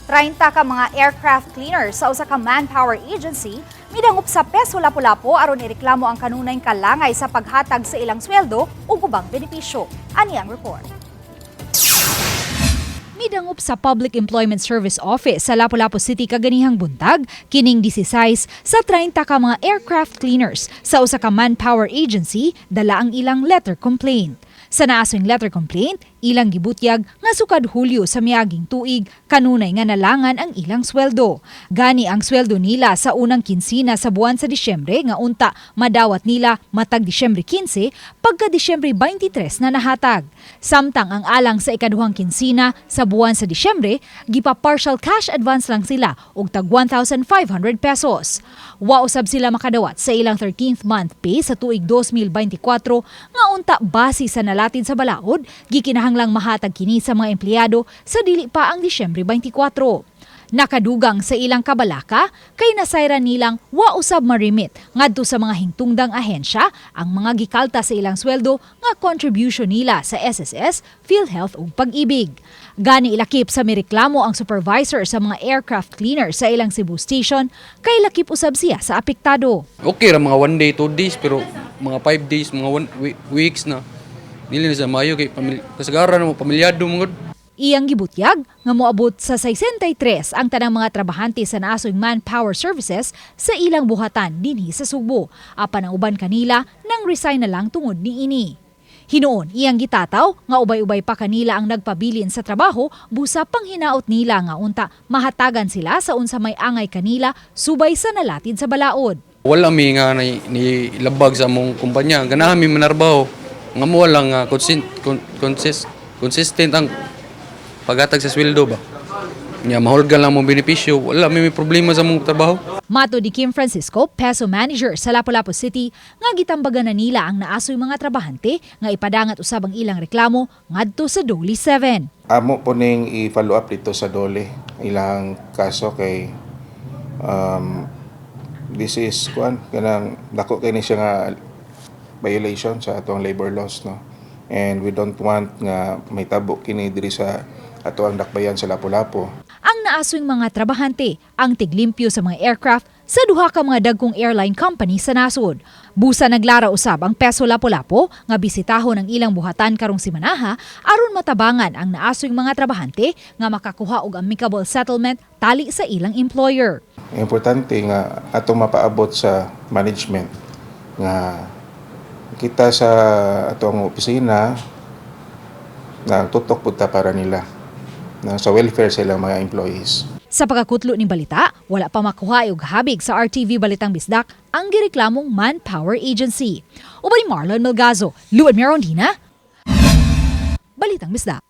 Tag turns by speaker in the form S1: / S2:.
S1: 30 ka mga aircraft cleaner sa usa ka manpower agency midangop sa PESO Lapu-Lapu aron ireklamo ang kanunay kalangay sa paghatag sa ilang sweldo ug ubang benepisyo. Ani ang report. Midangop sa Public Employment Service Office sa Lapu-Lapu City kaganihang buntag, kining 16 sa 30 ka mga aircraft cleaners sa usa ka manpower agency dala ang ilang letter complaint. Sa naasoy letter complaint, ilang gibutyag nga sukad Hulyo sa miaging tuig kanunay nga nalangan ang ilang sweldo. Gani ang sweldo nila sa unang kinsina sa buwan sa Disyembre nga unta madawat nila matag Disyembre 15, pagka Disyembre 23 na nahatag. Samtang ang alang sa ikaduhang kinsina sa buwan sa Disyembre, gipa partial cash advance lang sila og tag 1,500 pesos. Wa usab sila makadawat sa ilang 13th month pay sa tuig 2024 nga unta base sa nalatid sa balaod, gikinahanglang mahatag kini sa mga empleyado sa dili pa ang Disyembre 24. Nakadugang sa ilang kabalaka kay nasayran nilang wa usab ma-remit ngadto sa mga hingtungdang ahensya ang mga gikalta sa ilang sweldo nga contribution nila sa SSS, PhilHealth ug Pag-ibig. Gani ilakip sa mireklamo ang supervisor sa mga aircraft cleaner sa ilang Cebu station kay lakip usab siya sa apektado.
S2: Okay ra mga one day, 2 days, pero mga 5 days, mga one weeks na. Dili na sa mayo kay kasagaran mo pamilyado mo gud.
S1: Iyang gibutyag nga moabot sa 63 ang tanang mga trabahante sa naasoy manpower services sa ilang buhatan dinhi sa Sugbo. Apan ang uban kanila nang resign na lang tungod niini. Hinuon iyang gitataw nga ubay-ubay pa kanila ang nagpabilin sa trabaho busa panghinaot nila nga unta mahatagan sila sa unsa may angay kanila subay sa nalatid sa balaod.
S2: Wala mi nga ni labag sa among kumpanya. Ganahan mi manarbaho. Nga mo lang nga consistent ang paghatag sa sweldo ba. Nya mahulgan lang mo benepisyo, wala mi may problema sa among trabaho.
S1: Matod ni Kim Francisco, PESO manager sa Lapu-Lapu City, nga gitambagan na nila ang naasoy mga trabahante nga ipadangat usab ang ilang reklamo ngadto sa DOLE 7.
S3: Amo po ning i-follow up dito sa DOLE ilang kaso kay this is kuan kanang dako kay ni siya nga violation sa atong labor laws, no, and we don't want nga may tabo kini diri sa atoang dakbayan sa Lapu-Lapu.
S1: Ang naasoy mga trabahante ang tiglimpyo sa mga aircraft sa duha ka mga dagkong airline company sa nasod. Busa naglara usab ang PESO Lapu-Lapu nga bisitahon ang ilang buhatan karong simanaha aron matabangan ang naasoy mga trabahante nga makakuha og amicable settlement tali sa ilang employer.
S3: Importante nga atong mapaabot sa management nga kita sa atong opisina na tutok pud ta para nila na sa welfare sa ilang mga employees.
S1: Sa pagkakutlo ning balita, wala pa makuha og habig sa RTV Balitang Bisdak ang gireklamong Manpower Agency. Uban ni Marlon Melgazo, Luan Merondina, Balitang Bisdak.